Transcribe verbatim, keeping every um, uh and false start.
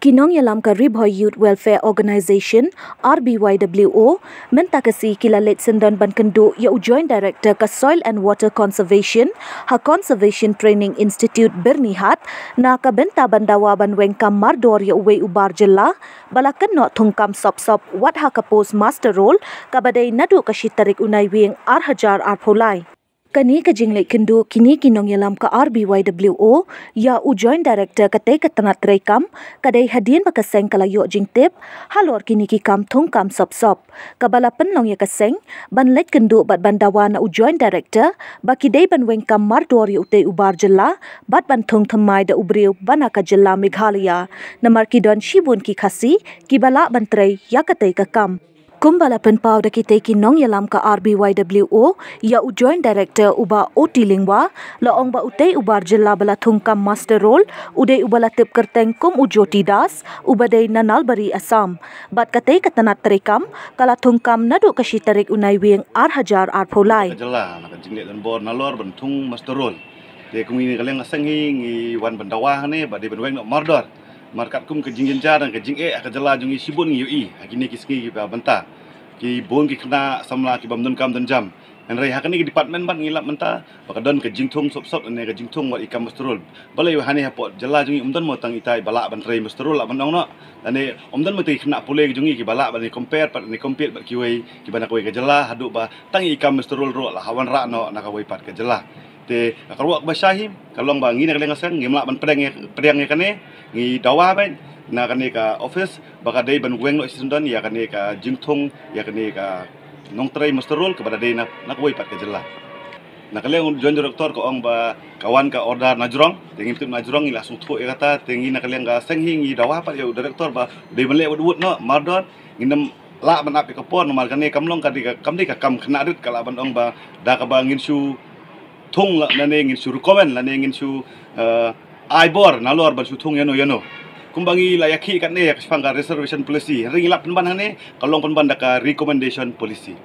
Ki nongïalam ka Ri Bhoi Youth Welfare Organisation, R B Y W O, mynta ka sngi ki la leit syndon ban kynduh ïa u Joint Director ka Soil and Water Conservation ha Conservation Training Institute, Byrnihat, na ka bynta ban dawa ban weng kam mardor ïa uwei u bar jylla ba la kynnoh thungkam sop sop wat ha ka post muster roll, kaba dei naduh ka shi tarik u Naiwieng ar hajar arphew lai. Kane ka jingleit kynduh kine ki nongïalam ka R B Y W O ïa u Joint Director katei ka tnat treikam ka dei hadien ba ka seng ka la ïoh jingtip halor kine ki kam thungkam sop sop, kaba la pynlong ïa ka seng ban leit kynduh bad ban dawa na u Joint Director ba ki dei ban weng kam mardor ïa utei u bar jylla bad ban thung thymmai da u briew ba na ka jylla Meghalaya, namar ki don shibun ki Khasi kiba lah ban trei ïa katei ka kam. Kumba la pynpaw da kitei ki nongïalam ka R B Y W O ïa u Joint Director, u Bah O T Lyngwa, la ong ba utei u bar jylla ba la thungkam muster roll u dei uba la tip kyrteng kum u Jyoti Das, uba dei na Nalbari, Assam. Bad katei ka tnat treikam ka la thungkam naduh ka shi tarik u Naiwieng ar hajar arphew lai. Ka jylla na ka jingleh donbor nalor ban thung muster roll. Te kum ngi na ka liang ka seng hi ngi wan ban dawa hangne ba dei ban weng noh mardor. Namar katkum ka jingjynjar ne ka jingeh ha ka jylla jong ngi shibun ngi ïohi ha kine ki sngi kiba mynta. Ki bun ki khynnah samla ki bym don kam don jam. Hynrei ha kane ka department bad ngi lap mynta ba ka don ka jingthung sop sop ne ka jingthung wat i kam muster roll. Balei hangne hapoh jylla jong ngi ym don mo tang itai ba lah ban trei muster roll lah ban ong noh. Lane ym don mo tang i khynnah pule jong ngi kiba lah ban compare bad ne compete bad kiwei kiba na kawei ka jylla haduh ba tang i kam muster roll ruh la ha wanrah noh na kawei pat ka jylla. Te ka ruh kaba shai hi ka long ba ngi na ka liang ka seng ngim lah ban pdiang ïa, pdiang ïa kane, ngi dawa bad na kane ka office ba ka dei ban weng noh shisyndon ïa kane ka jingthung ïa kane ka nongtrei muster roll kaba da dei na, na kawei pat ka jylla. Na ka liang u Joint Director ka ong ba ka wan ka order na jrong, te ngim tip na jrong ngi la sngewthuh ïa kata, te ngi na ka liang ka seng hi ngi dawa pat ïa u Director ba dei ban leh wut wut noh mardor, ngin ym lah ban ap ïa ka por namar kane kam long ka dei ka, kam dei ka kam khynnah rit ka lah ban ong ba da kaba ngin shu thung la, lane ngin shu recommend lane ngin shu, eh, ai bor nalor ban shu thung ïano ïano. Kumba ngi la ïakhih katne ïa ka shaphang ka reservation policy, hynrei ngi lap pynban hangne ka long pynban da ka recommendation policy.